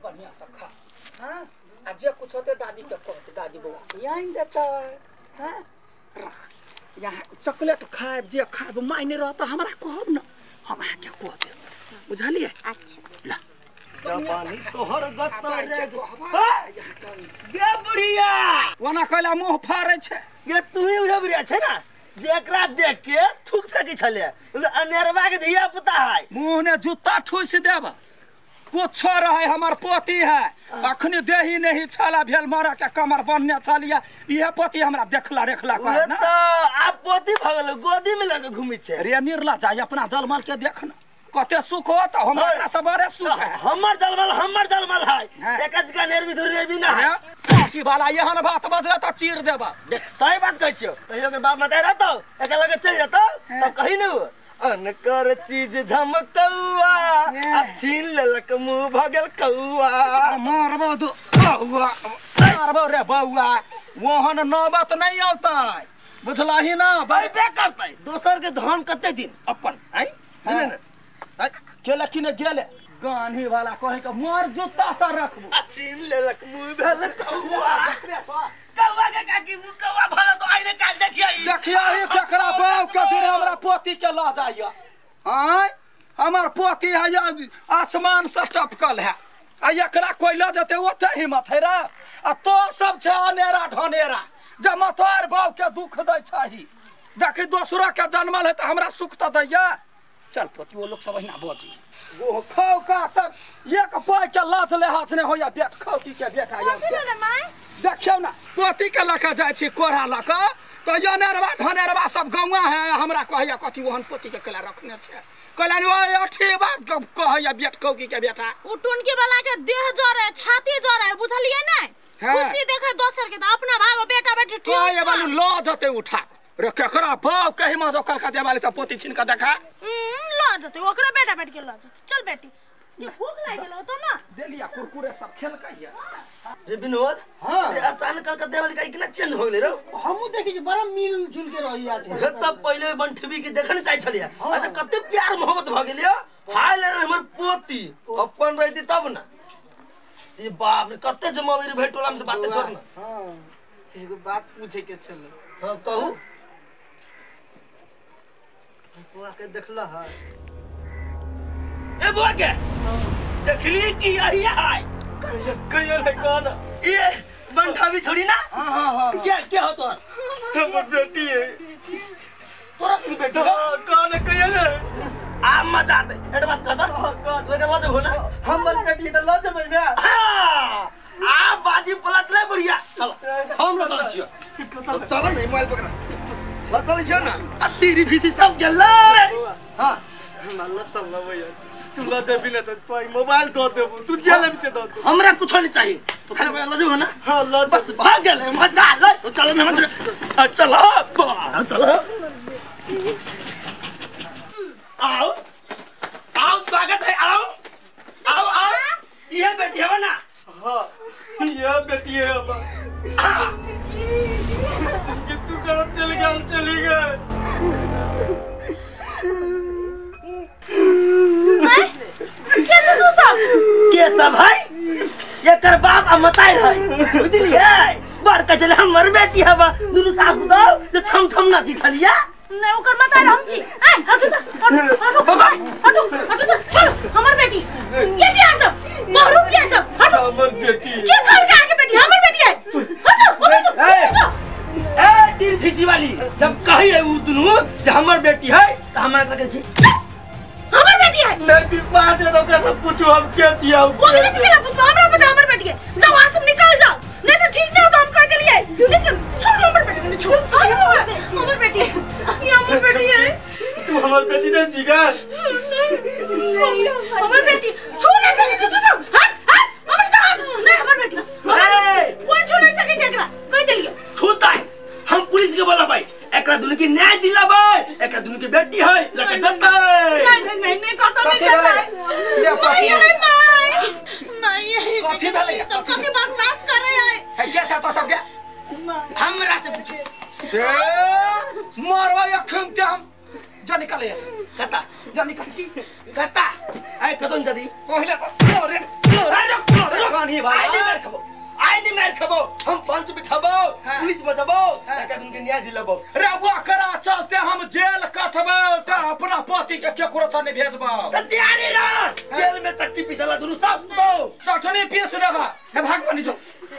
बढ़िया से खा। हां आ जे कुछ होते दादी के कहते दादी बौआ के आनि देतै। हां यहाँ चॉकलेट खाएब जे खाएब मायने रहत हमरा कहब न हम अहाँके कह देब बुझलियै। अच्छा ला जवानी तोहर गतर रे गे बुढ़िया ओना कहला मुंह फाड़ै छै गे तू ही उहे बुढ़िया छै ना जेकरा देख के थूक फेकै छले अनेरवा के धिया पुता है मुंह ने जूता ठूस देब कुछो रहे हमर पोती है अखनी देही नहीं छला भेल मरा के कमर बनने छलिया इहे पोती हमरा देखला रेखला कह ना त आप पोती भगल गोदी में लगे घूमी छे रे निर्ला जाय अपना जलमल के देख न कते सुख होत हमरा से बड़े सुख है हमर जलमल है एक जगह नेर भी धुर भी ना है पोती वाला एहन बात बजले त चीर देबा देख सही बात कहै छियो कहियो के बाप मताई रहतो एक लगे चल जतो तब कही न अनकर चीज झमकौआ आ छीन लेलक मुंह भ गेल कौआ मारबो दो बौआ मारबो रे बौआ ओहन नौबत नहीं औतै बुझलही ना बे करतै दोसर के धन कते दिन अपन आई बुझले ना केले कि ने गेले गानी वाला कहे के मार जूता से रखबो आ छीन लेलक मुंह भेल कौआ कौआ के काकी मुंह कौआ भला तो आइने काल देखिया देखिया ही केकरा बाप के दिन हमरा पोती के ल जाइया। आय हमर पोती है आसमान से टपकल है आ एकरा कोई ल जते ओते हिम्मत है रे आ तो सब छै अनेरा ढनेरा जे मतवार बाप के दुख दै छही देखी दोसरा के जन्मल है त हमरा सुख त दैया। चल पोती वो लोग सब अहिना बजी वो खाओ का सब एक पाई के लात ले हाथ ने होया बेट खाओ की के बेटा यो देखियौ ना पोती के लका जाइ छी कोढ़ा लका त अनेरवा ढनेरवा सब गौवा है हमरा कहैया कथी ओहन पोती के केला रखने छै कहला नि ओए अठी बात कहैया बेट कौकी के बेटा उ टुनकी वाला के देह जरे छाती जरे बुझलियै नै खुशी देखे दोसर के त अपना भागो बेटा बेटी ठीक कहै बालू ल जते उठा रे केकरा बाप कहि मा कलकत्ता वाले सब पोती छीन के देखा ल जते ओकरा बेटा बेटी के ल जते चल बेटी ये भूख लाग गेल होतो ना देलिया कुरकुरे सब खेलकै रे विनोद। हां रे अचानक कलकत्ता वाले का इतना चेंज हो गेलै रे हमहु देखै छी बड़ा मिल जुल के रही आज तब पहिले बनठबी के देखने चाहि छलिया अच्छा कते प्यार मोहब्बत भ गेलियो हाय ले हमर पोती अपन रहती तब ना ई बाप रे कते जमावे रे भेटोला में से बातें छोड़ ना। हां एगो बात पूछे के छल। हां कहू बुआ के देखला है ए बुआ के देखली कि यही है कहियो रे कौन ये बनठावी छोड़ी ना। हां हां हां क्या क्या हो तोर हमर बेटी है तोरा से बेटी हां कौन कहियो रे आ मजा आते एट बात कहता तू के लज हो ना हमर बेटी त लज में ना। हां आ बाजी पलट ले बढ़िया चलो हम ल चल छियो चलो नहीं मोबाइल पकड़ ल चल छियो ना आ तेरी फीसी सब गेलै। हां हमरा ल चल ल भैया तू ल जेबी ना त तोय मोबाइल दो देबो तू जेल से दो हमरा कुछ नहीं चाहिए तो खाली ल जेबो ना। हां ल बस भाग गेलै मजा ले तो चलो मेहमान चलो चलो आओ आओ स्वागत है आओ आओ आओ ये बेटी है ना। हां ये बेटी है हमार कि तू कहां चल गया हम चली गए के तू सब के सब है एकर बाप आ मताई है बुझलियै बड़ कचल हमर बेटी हवा दुनू सास पुतौ जे छम छम नाची छलिया नहीं ओकर मताई हम छी ए हटू त हटू बाबा हटू हटू त चल हमर बेटी के छी सब बहरू के सब हटू हमर बेटी के घर के आके बेटी हमर बेटी है हटू हटू ए तीर फीसी वाली जब कही है उ दुनू जे हमर बेटी है त हमरा लगे छी हमर बेटी है नहीं विश्वास है तो ओकरा पूछू हम के छियै ओकरा से केला पूछू हमरा पता हमर बेटी है जाओ वहां से निकल जाओ नहीं तो ठीक नहीं हो तो हम कह देलियै निकल छोड़ हमर बेटी के छोड़ हमर बेटी ये हमर बेटी है तू हमर बेटी नहीं जिगर हमर बेटी छू नहीं सके छी तू सब हट हट हमर साहब नहीं हमर बेटी कोई छू नहीं सके छै एकरा कह देलियै छूतै हम पुलिस के बोलबै एकरा एकरा दुनु के न्याय दिलाबै, एकरा दुनु के बेटी है लके जतै। नहीं नहीं नहीं नहीं कतो नहीं जतै। माय माय कथि भेलै? सब कथि बकवास करे है? है के से तो सबके हमरा से पूछ दे मारवा अखन ते हम जा निकाले से कता जा निकाल कता ए कतन जदी पहिले तो तोरे तोरे पानी भाई आई नहीं मार खबो, आई नहीं मार खबो, हम पंच बिठाबो, पुलिस बजाबो, एकरा दुनु के न्याय दिलाबो। रे ओकरा चलते हम जेल कटबो त अपना पति के केकरो त नहीं भेजबो। त तैयारी रह, जेल में चट्टी पिसला दुनु सब दो चटनी पीस देबा। हे भगवान जो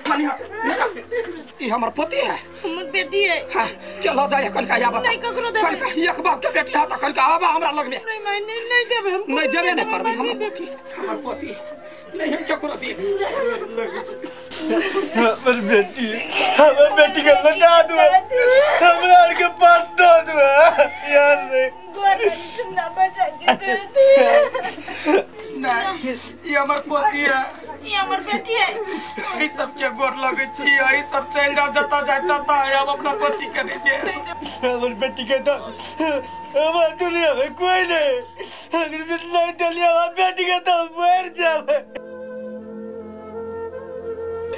मानी निकाल, ई हमर पति है हमर बेटी है। हां चलो जाय कनका या बता नहीं ककरो देबे कनका एक बाप के बेटी है त कनका आबा हमरा लग में। नहीं मैं नहीं नहीं देबे, हम नहीं देबे नहीं करबे, हमर पति हमर पति नहीं हम केकरो दे। हमर बेटी, हमर बेटी के लटा दू, हमरा आर के पास दो दू यार नहीं गोर ना बचा के दे दी। नहीं ई हमर पति है ई हमर बेटी है। ई सब के गोर लगै छी, ई सब चलि जाओ जतऽ जाय ततऽ, अब अपना पति के नहीं दे। हमर बेटी के तो हमर दुनिया में कोई नहीं, अगर से नहीं दिलिया हमर बेटी के तो मर जाबे।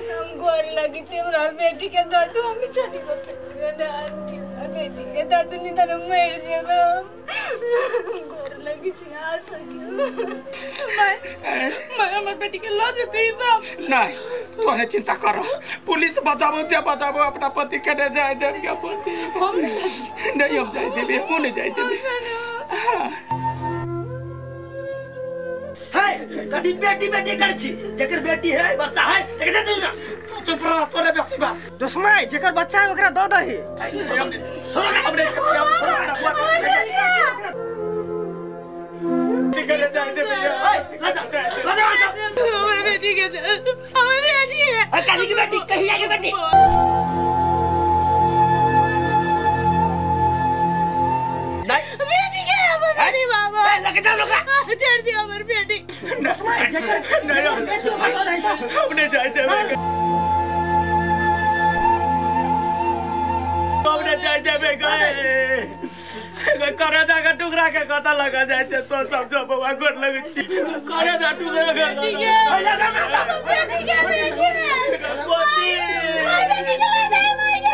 हम गोर लगै छी हमरा बेटी के दर्द हम जानी को ना आंटी बेटी के दर्द नहीं त मर जेबे हम। गोर लगै छी आ सके मैं मैं हमर बेटी के ल जेतै सब। नहीं तोने चिंता कर, पुलिस बचाबो जे बचाबो अपना पति के नहीं जाय देब के पति हम नहीं हम जाय देबे, हम नहीं जाय देबे। है कथि बेटी बेटी कर छी, जेकर बेटी है बच्चा है तेकर दे दू ना। तू चुप रह, तोरे बेसी बात दुश्मन जेकर बच्चा है ओकरा दऽ दही। छोड़ हमरे निकल जाय देबे। ए लजा लजा हमर बेटी के दे, हमर बेटी है। ए कहीं की बेटी, कहीं की बेटी नहीं बेटी के हमर बेटी बाबा। ए लगे जा लोगा छोड़ दिया हमर बेटी। नहीं हम नहीं जाय देबे, हम नहीं जाय देबे। गए करे जा टुकड़ा के कत लगा जाय छै तो सब जो बौआ गोर लगै छी करे जा टुकड़ा के बेटी के बेटी के पति बेटी के ले जाए माई के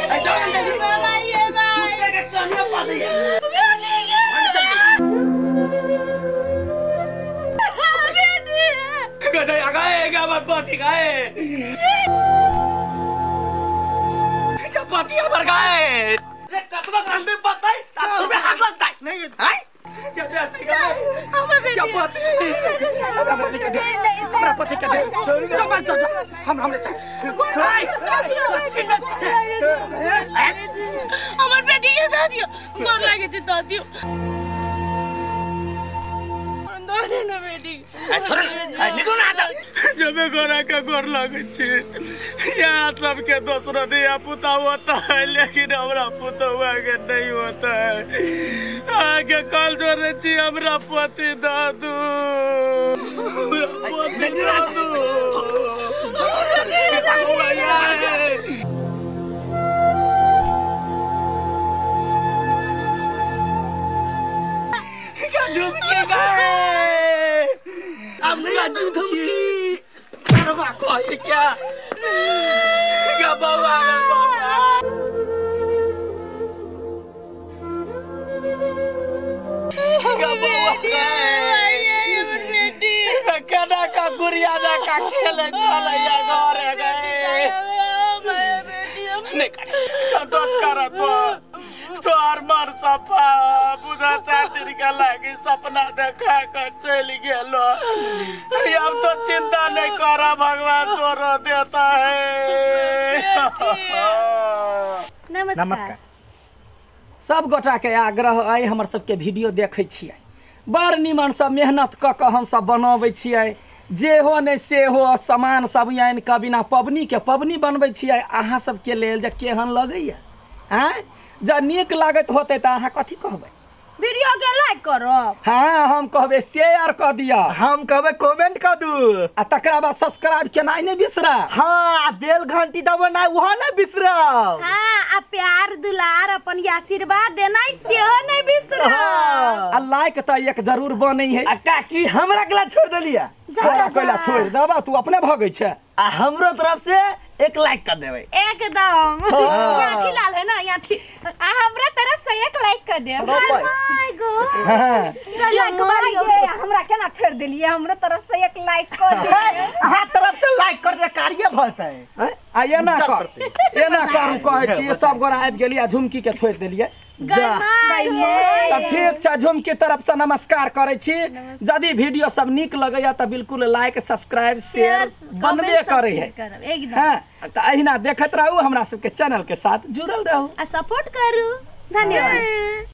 ए जाओ जल्दी बाबा ये भाई के कनिया पा दे बेटी के चल बेटी गए गए हमर पति गए के पति हमर गए रे कतबा कांदे पताई ता तोरे हाथ लगतै नहीं हैं के बेटी गए के पति हमरा पति के दे जो मर जो हम हमरे चाची हमर बेटी के दऽ दियौ, गोर लागै छै दऽ दियौ, दऽ दियौ ना बेटी। ए छोड़ ए निकल ना सब जबे गोरा के गोर लगै छी यहाँ सबके दोसरो दिया पुता होता है लेकिन हमरा पुतहुआ के नहीं होता है। आगे कल जोड़े छी हमरा पति दादू, हमरा पति दादू। क्या झुमके गए अब नहीं आती धमकी करवा कोई क्या क्या बउआ क्या बउआ केना का गुड़िया जा का खेले चलैया घरे गए नहीं संतोष कर तो तोहर मर सफा बुझा चार के लागी सपना देखा कर चल गेलो। अब तो चिंता नहीं कर, भगवान तोरो देता है। नमस्कार सब गोटा के आग्रह अइ हमर सबके वीडियो देखै छियै, बड़ निमन सब मेहनत कऽ कऽ हमसब बनबै छियै, जे हो नहि से हो सामान सब आनि कऽ बिना पबनी के पबनी बनबै छियै अहाँ सबके लेल जे केहन लगैया आँय। जँ नीक लागैत होतै तऽ अहाँ कथी कहबै, वीडियो के लाइक करब। हाँ हम कहबे शेयर कर दिया, हम कहबे कमेंट कर दू, आ तकरा बाद सब्सक्राइब केनाइ नहीं बिसरा। हाँ आ बेल घंटी दबेनाइ उहो नहीं बिसरा। हाँ आ प्यार दुलार अपन आशीर्वाद देनाइ सेहो नहीं बिसरा। आ लाइक त एक जरूर बनै है। आ काकी हमरा केला छोड़ देलिया, हमरा केला छोड़ देबा तू अपने भगै छै। आ हमरो तरफ से एक लाइक कर देबै एकदम। यहाँ लाल है ना यहाँ, आ हमरा तरफ से एक लाइक कर देब। My God like मारियो, हमरा केना छोड़ देलिए, हमरा तरफ से एक लाइक कर दे। अहाँ तरफ से लाइक कर दे कार्य भतै। आ एना कर एना करू कहै छी सब गोरा आबि गेली आ झुमकी के छोड़ देलिए। तब ठीक छै, झुमकी तरफ से नमस्कार करै छी। यदि वीडियो सब नीक लगैया त बिल्कुल लाइक सब्सक्राइब शेयर बनबे करै है एकदम। हां त अहिना देखत रहू, हमरा सबके चैनल के साथ जुड़ल रहू आ सपोर्ट करू। धन्यवाद।